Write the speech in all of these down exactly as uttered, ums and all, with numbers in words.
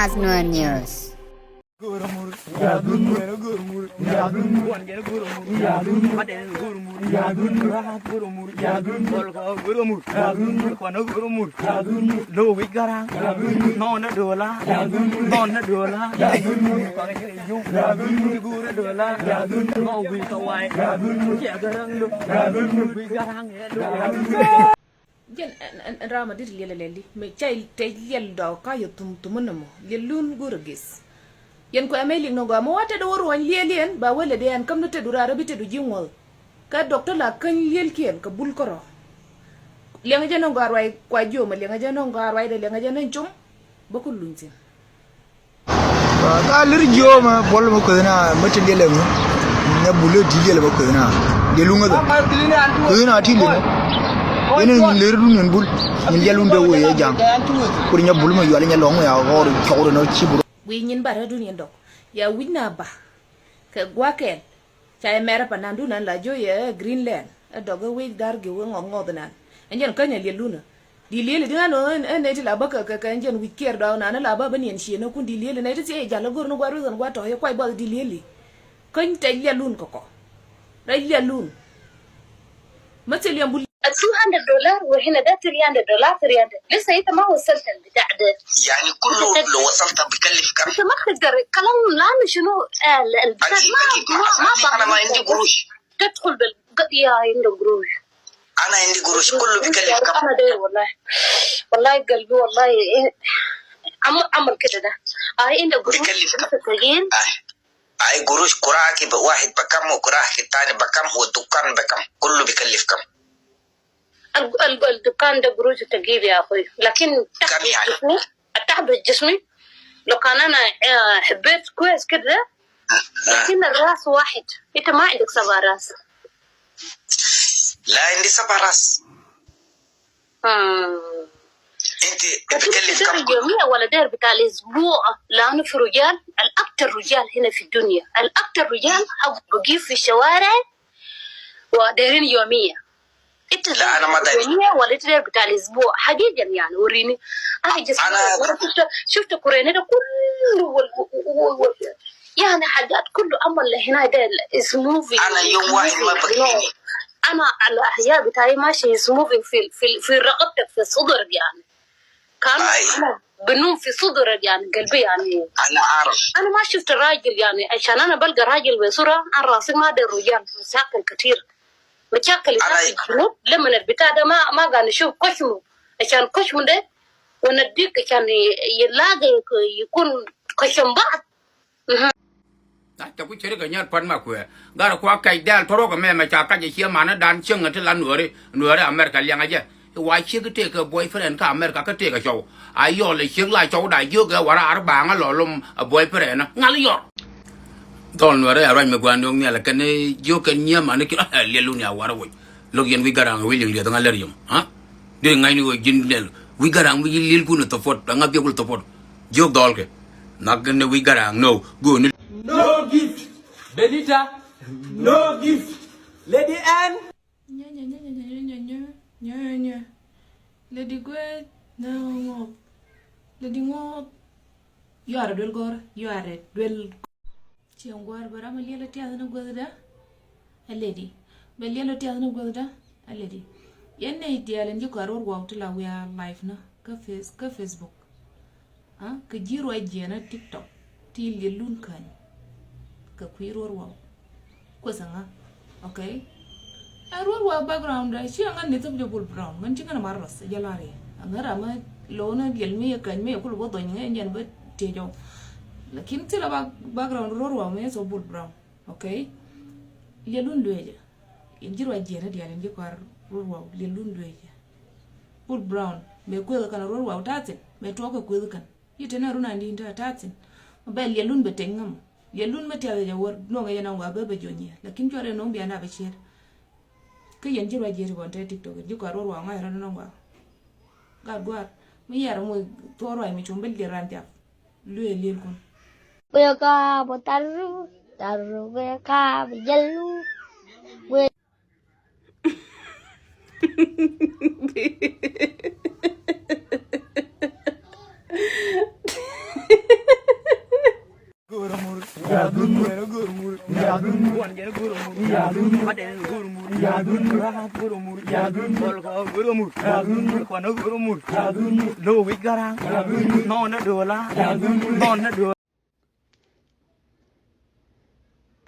As Nuer News. Jɛn ɛn, ɛn, ɛn ram a dit liɛl a lɛli mɛ ca tɛc liɛl dɔɔk ka yɛ thum thum ɛn ɛmɔ liɛl lun go̱r a gith. Yɛn kuɛ mɛ liŋ nɔ gɔaa mɛ wa tɛt wä ruɔny liɛl yɛn ba wä lɛ dee ɛn käm ni tɛt wä raar a bi tɛt wä ji̱ ŋuɔth. Kä dɔk te la käny liɛl kiɛn kɛ bul kärɔ. Liɛŋ jɛ nɔ gɔaa ruac kua jiom a liɛŋ jɛ nɔ gɔaa ruac dee liɛŋ jɛ nɔ com. Bä ku luny thi̱n. Ka lir jiö ma buɔl ma kueth na ma ti liel ɛŋu. Nya bul ɛ ti liel ma kueth na. Liel uŋä dhɛ. Kueth na ti liel. Yɛn in lir dun in bul. In liel un de wee yɛ jaŋ. Kur nya bul ma yual nya lɔŋ ya ɣɔr cɔwri nɔ ci bur. Wi̱i̱ nyin ba rɛ dun yɛn dɔk. Ya wi̱c na ba. Kɛ gua̱kɛn. Ca yɛ mɛrɛ pa nan dun an la jiö yɛ Greenland. Ɛ dɔk ɛ wi̱c dar gi̱w ɛ ŋɔth ŋɔth nan. Ɛn jɛn käny ɛ liɛl lunä. Di lieli di ŋa nɔ ɛn nɛy ti la bä kɛ kɛ kɛ jɛn wi̱c kiɛr dɔɔk naan la bä bä niɛn ciënä kun di lieli nɛy ti thiec jal a go̱r ni gua̱r within gua̱r tɔ̱ yɛ kuac buɔth di lieli. Käny tɛc liɛl lun kɛ kɔ. Rɛc liɛl lun. Mä thil yɛn bul. Two hundred dollar وهنا ده three hundred dollar, three hundred. لسه انت ما وصلت البتاع ده. يعني كله لو وصلت بيكلف كم؟ انت ما تقدر كلام لانه شنو، آه، البتاع أكيد، ما أكيد. ما ما أنا ما عندي قروش. تدخل بالقضية عنده قروش. أنا عندي قروش، كله بيكلف كم؟ أنا داير والله، والله قلبي والله إيه، عم-، عمل كده ده. آه، عنده قروش بيكلف كم؟ لسه ثقيل. آه. أي قروش كراكي بواحد بكم وكراكي التاني بكم والدكان بكم؟ كله بيكلف كم؟ ال-، ال-، الدكان ده قروش تجيب يا أخوي، لكن كم يعني؟ التعب الجسمي لو كان أنا، آه، حبيت كويس كده، لكن الراس واحد، أنت ما عندك سبع راس. لا، عندي سبع راس. مم. أنت لكن بتكلف كم؟ يومية ولا داير بتاع الأسبوع؟ لأنه في رجال، الأكتر رجال هنا في الدنيا، الأكتر رجال حقه بقيف في الشوارع ودايرين يومية. لا، أنا ما داير. يومية ولا أنت داير بتاع الأسبوع؟ حقيقة يعني، وريني. أنا جسمي، أنا شفت، شفت كورينا ده كله وال-، وال-، وال-، يعني حاجات كله عمل هنا ده is moving. أنا يوم واحد ما بكفيني. أنا الأحياء بتاعي ماشي is moving في، في، في رقبتك، في صدرك يعني. كان أنا بنوم في صدرك يعني، قلبي يعني. أنا عارف. أنا ما شفت راجل يعني، عشان أنا بلقى راجل بصورة، أنا راسي ما داير رجال، مشاكل كتير. مشاكل أنا الناس في الجنوب، لمن البتاع ده ما، ما قاعد نشوف كشمه. عشان كشمه ده ونديك عشان ي-، يلاقي يك-، يكون كشم بعض. Na cɛ ku ceri kɛ nyɛr puan ma kuɛ. Gar kua kɛc dɛl tɔrɔ kɛ mɛ mɛ ca kac ɛ cie manä dan cieŋ ɛ ti la nuɔri, nuɔri America liɛŋ ɛ jɛ. Wa ciek tek kɛ boyfriend kä America kä tek kɛ cɔw. A yɔl ɛ ciek la cɔw da jiök ɛ wara ar baŋä lɔ lom ɛ boyfriend ŋal yɔr. Dhɔl nuɔri a ruac mi guan yɔŋ nhial kɛn jiök kɛn nyiee manä ki liɛl lun ya war ɛ woc. Lo̱k yɛn wi̱c Garaŋ wi̱c liŋ liɛth ŋa lɛr yom, ha? Dee ŋa̱cni ɣöö ji̱n lɛl wi̱c Garaŋ mi ji̱ li̱l kun ɛ thopot, aŋa biɛk wul thopot. Jiök dhɔl kɛ. Nhak ni wi̱c Garaŋ, no. Go̱o̱ni. No gift. Benita. No gift. Lady Ann. Nyɛ, nyɛ, nyɛ, nyɛ. Lady Guec. No, ŋɔk. Lady ŋɔk. Yuarɛ duel gɔr. Yuarɛ duel. Cieŋ gua̱a̱r bɛ ram a liɛl a tiath ni guäthda. A lady. Bɛ liɛl a tiath ni guäthda. A lady. Yɛn nɛy diaal in ji̱ kɔaar ruɔr waw ti la wiaa live ni kä Face-, kä Facebook. A, kɛ ji̱ ruac jiɛn a TikTok. Ti liɛl lun käny. Kɛ kui̱ ruɔr waw. Kueth ɛŋa. Okay. Ɛ ruɔr waw background ɛ ci ɛŋa ni thop jɛ Bul Brown. Ŋän ci ŋän a mar rɔth jɛ lar yɛ. Ɛŋa ram a lo̱w ni liɛl mi yɛ käny mi yɛ kul bä dhony ŋɛ jɛn bä tiɛ jɔw. Lakin thilɛ back-, background ruɔr waw mi yɛ thop Bul Brown. Okay. Liɛl lun lueecɛ. Yɛn ji̱ ruac jiɛn a diaal yɛn ji̱ kɔaar ruɔr waw liɛl lun lueecɛ. Bul Brown. Mɛ kueth kɛn a ruɔr waw ta̱thi̱n. Mɛ tuɔk kɛ kueth kɛn. Yi teni a run a di̱i̱n ta̱a̱ ta̱a̱ thi̱n. Mɛ bɛ liɛl lun bɛ teny ŋämɔ. Liɛl lun mɛ tiath jɛ wä nuɔŋɛ yɛn a wa bä bɛ juɔ̱ny yɛ. Lakin cuarɛ nuɔ̱ŋ bia na bɛ cier. Kä yɛn ji̱ ruac jiɛn ri bɔn te TikTok in ji̱ kɔaar ruɔr wa ŋa̱c rɔ nuɔ̱ŋ wa. Gat gua̱a̱r mi yɛr mi thuɔ̱ɔ̱r ruac mi cum bä liɛl ran thiap. Luee liɛl kun. Wek a bä thar, thar wek a bä jäl. Wek.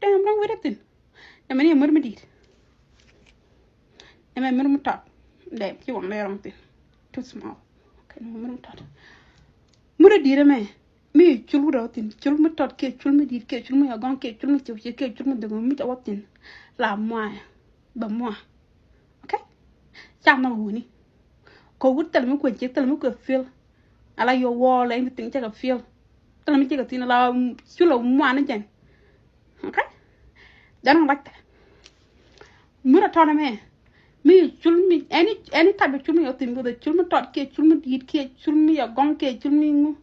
Dɛm rɔ̱ŋ wet a thin. Nɛmɛ ni mär mi di̱i̱t. Nɛmɛ mär mi tɔt. Dɛm ci waŋ dee rɔ̱ŋ thin. Too small. Okay, nɛmɛ mär mi tɔt. Mär a di̱i̱t ɛmɛ. Mi cul wut a wä thin. Cul mi tɔt kiɛ cul mi di̱i̱t kiɛ cul mi agɔŋ kiɛ cul mi ceu kiɛ cul mi dhegɔ mi ca wä thin. La mua̱a̱. Bɛ mua̱a̱. Okay? Ca nhɔk wuni. Kɛ wut thilɛ mi kuɛ jiɛk, thilɛ mi kuɛ feel. Ala your wall, anything cɛ kɛ feel. Thilɛ mi cɛ kɛ thin ala, mm, cul a mua̱a̱ ni jɛn. Okay? Jɛn ŋuan like that. Mur a tɔt ɛmɛ. Mi cul mi, any, any type of cul mi yɛ thin, whether cul mi tɔt kiɛ cul mi di̱i̱t kiɛ cul mi yɛ gɔŋ kiɛ cul mi ŋu.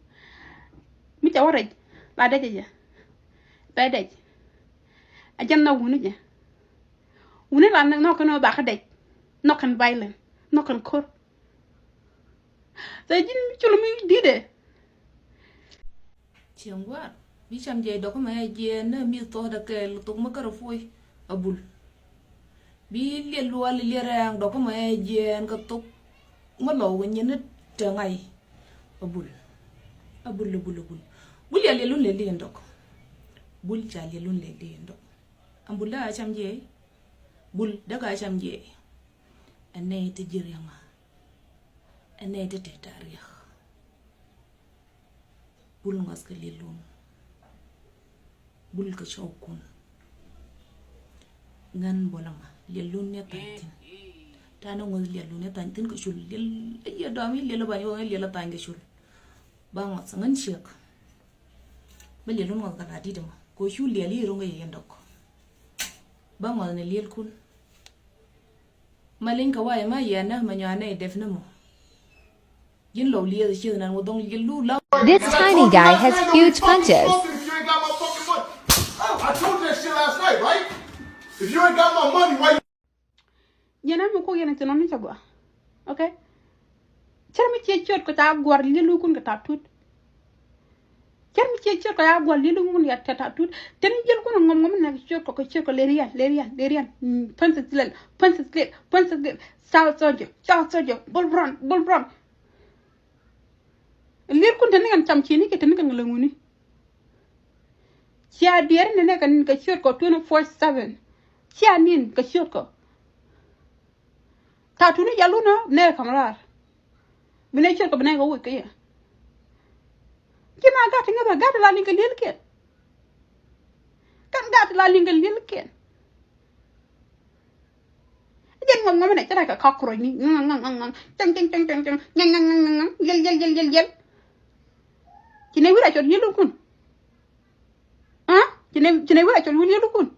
Mi ca wä rɛc. La dɛc jɛ. Bɛ dɛc. A jɛn nhɔk wuni jɛ. Wuni la nhɔk kɛn ɔ bakä dɛc. Nhɔk kɛn violent. Nhɔk kɛn ko̱r. Thɛ ji̱n mi cul mi di̱t ɛ. Cieŋ gua̱a̱r bi cam jɛ dɔkä mɛ jiɛɛn ni mi thɔɔdɛ kɛɛl thok mi kärɛ puɔy. A bul bi liɛl lual liɛl rɛɛŋ dɔkä mɛ jiɛɛn kɛ thok mi lɔw kɛ nyin ni te ŋa̱c. A bul, a bul, a bul, a bul. Bul ya liɛl wun lɛl di in dɔk. Bul ca liɛl wun lɛl di in dɔk. A bul dee a cam jɛ. Bul dee ka cam jɛ. Ɛn nɛy ti ji̱ riɛŋa. Ɛn nɛy ti te ta̱a̱ riɛk. Bul ŋɔth kɛ liɛlun. Bul kɛ cɔwkun. Ŋän bɔlä ma liɛlun ni tha̱a̱ny thi̱n. Ta̱a̱ ni ŋɔth liɛlun ni tha̱a̱ny thi̱n kɛ cul liɛl. Ɛ yɛ dɔam i̱ liɛl ɛ ba yɔŋ i̱ liɛl ɛ tha̱a̱ny kɛ cul. Ba ŋɔth ŋän ciek. Bä liɛlun ŋɔth kɛ la di̱t ɛmɔ kɛ cu liɛl i̱ ro̱ŋ kɛ yɛ yɛn dɔk. Bä ŋɔth ni liɛlkun. Ma leny kɛ wayɛ ma yɛn nä ma nyɔanɛ i̱ dɛp ni mɔ. Ji̱n lɔw liɛth cieth nan wä dhɔŋ liɛl lu la. This tiny guy has huge punches. I told you that shit last night, right? If you ain't got my money, why you Yɛn ɛmɛ kok yɛn a ti nɔn ni cɛ gɔaa. Okay? Cɛr mi ciɛ ciöt kɔ ca guar liɛl wukun kɛ ta̱a̱ tut. Cɛr mi ciɛ ciöt kɔ ca guar liɛl wukun kɛ ta̱a̱ tut. Tɛn jiɛl kun ŋɔm ŋɔm nɛ ciöt kɔ kɛ ciöt kɔ lerian lerian lerian. Pɛnsɛ thilɛl pɛnsɛ thilɛl pɛnsɛ thilɛl. South soldier south soldier bol bron bol bron. Liɛl kun tɛn ni kɛn cam cieni kɛ tɛn ni kɛn kɛ lɛ ŋuni. Cia diɛɛr ni nɛ kɛ ciöt kɔ twenty four seven. Cia nin kɛ ciöt kɔ. Ta̱a̱ tuni yal wunä nɛ ka̱m raar. Bi nɛ ciöt kɔ bi nɛ kɛ wi̱c kɛ yɛ. Ci ma gat ti ŋäth ɛ gat ti la liŋ kɛ li̱el kiɛn. Kɛn gat ti la liŋ kɛ li̱el kiɛn. Jɛn ŋɔm ŋɔm nɛ cɛ rɛ kɛ cockroach ni ŋaŋ ŋaŋ ŋaŋ ŋaŋ cɛŋ cɛŋ cɛŋ cɛŋ cɛŋ ŋaŋ ŋaŋ ŋaŋ ŋaŋ yɛl yɛl yɛl yɛl yɛl. Ci nɛ wi̱r a cɔt yɛl wukun. Aa ci nɛ ci nɛ wi̱r a cɔt yɛl wukun.